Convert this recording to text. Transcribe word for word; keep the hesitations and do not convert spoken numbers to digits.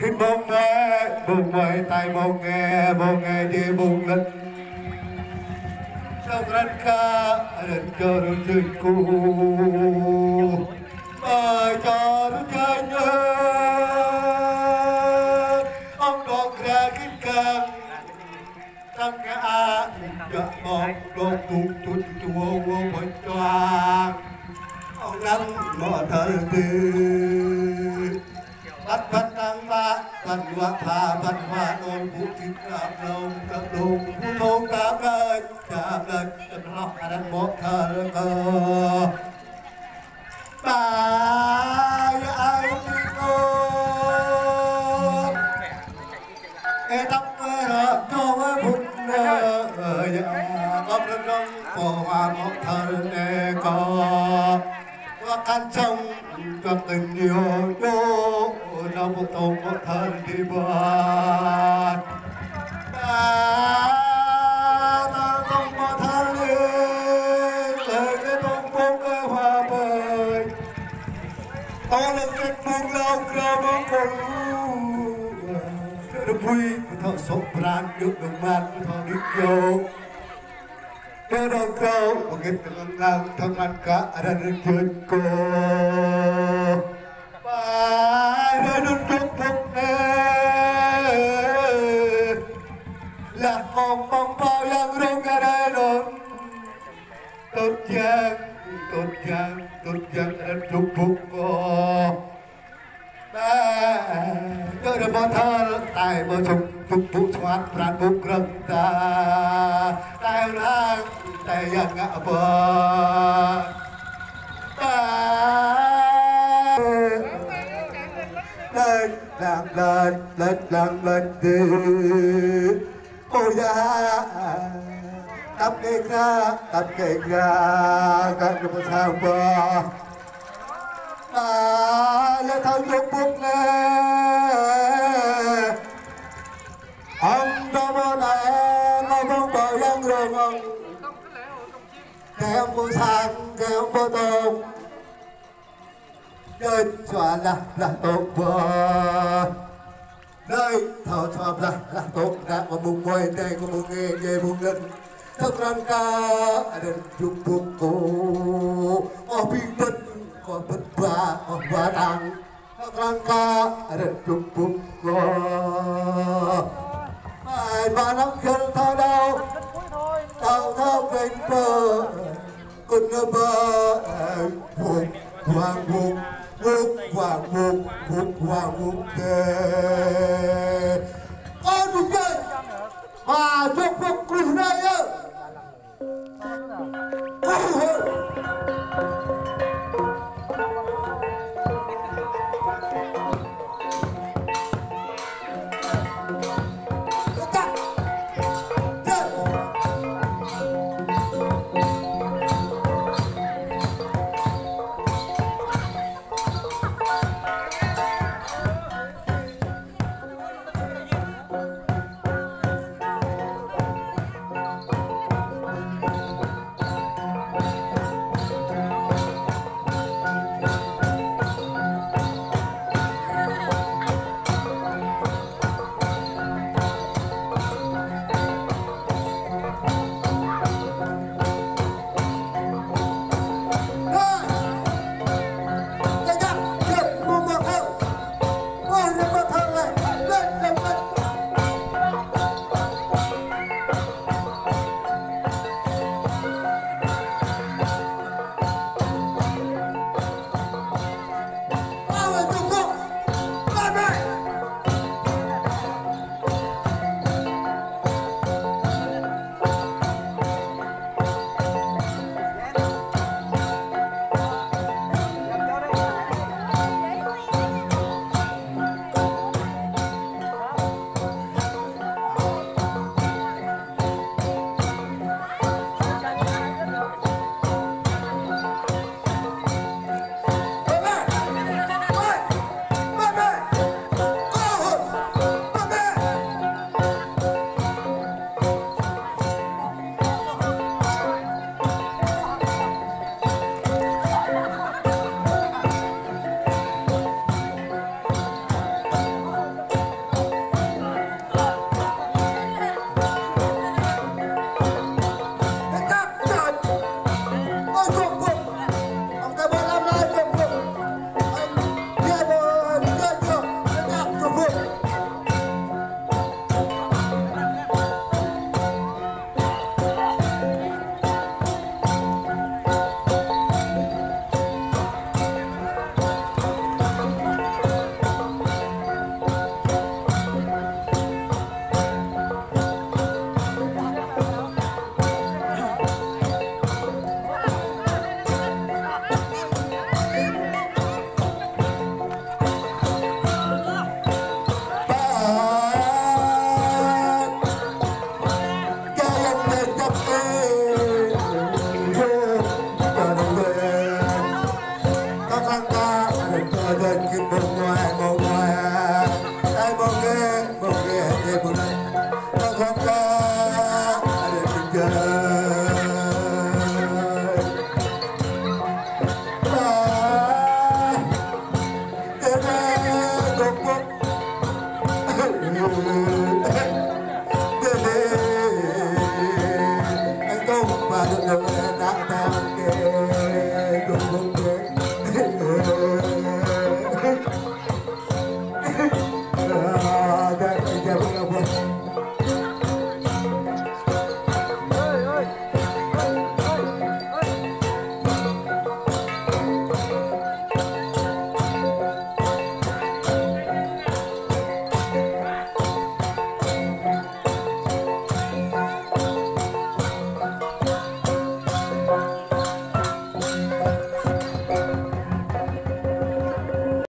Khĭn mông mơi, mông mơi, tai mông nge, mông nge, dê mông lĕ. Trong răn ka, răn čơ run čưn ku. Mơi čơ run čưn nhơ. Ong dŏ kra khĭn kăng. Tăng ngă, dŏ mông, dŏ tuk, tuk, tuk, wơ, wơ, wơ, čuang. Ong lăng, mơ thơl tê. Băt băt tăng bă, băt wă pha, băt wă nôn, bu kit kap lông, kap lông, bu thông kap lơi, kap lơi, kap lông, aran mŏ thơl kơ. Bai ai ti kô. Ê tăp ê ră kô ê phun ê, ê, kâp rơnông pô wa mŏ thơl ê kô. Wa kăn sông, kâp kơ ñu, ñu, nao pô tông mŏ thơl ti bơt. Ta, ta tông mŏ thơl ê, ê, kơ tông pô kơ wa bơi. Tông lăng kơ tông lao kơ mŏ kơ lu. Kơ rơbui, kơ thâo sŏk pran, yŭk đơ̆ng măt, kơ thâo đĭ kơyâo. Tơ dong krao, pơngit tơngan lang, tơngan ka, aran rơjut ko. Bai rơnun duk buk ne. Lah mong mong pao yang rong aran non. Tut yang, tut yang, tut yang, aran duk buk ko. Ba, dŏ rơmô thơl, tai mơ sŭk, sŭk ƀu suat, pran ƀu krơ̆ng ta. Tai lăng, tai yang ngă bơ. Ba, lĕ lăng lĕ, lĕ lăng lĕ dê. Ôi da, tăp kê kra, tăp kê kra, kơ kơ pơsang bơ. Ta lĕ thâo duk buk lĕ. Ong dŏ mơ̆ nai, mơ̆ mơ̆ng bơ yang rơmang. Kơ ong pơsang, kơ ong pơtong. Dơi, sua lah, lah tŏk bơ. Dơi, thâo sua lah, lah tŏk, ngă kơ mông mơi, dơi kơ mông nge, dơi mông lĕn. Thâo krăn ka, aran duk buk ko. Ơ ƀing bơ̆t, kơ bơ̆t ba, ơ ba tăng. Thâo krăn ka, aran duk buk ko. Ai ba năm khel thâo đao. Thâo thâo kren bơ. Kơnơ̆ ba, ơ, wŭk, wang wŭk, wŭk, wang wŭk, wŭk, wang wŭk, tê. Kơ duk dơi, ba duk buk kluh nai yơ. kơ ƀơ̆ng mơai mơ̆ng mơai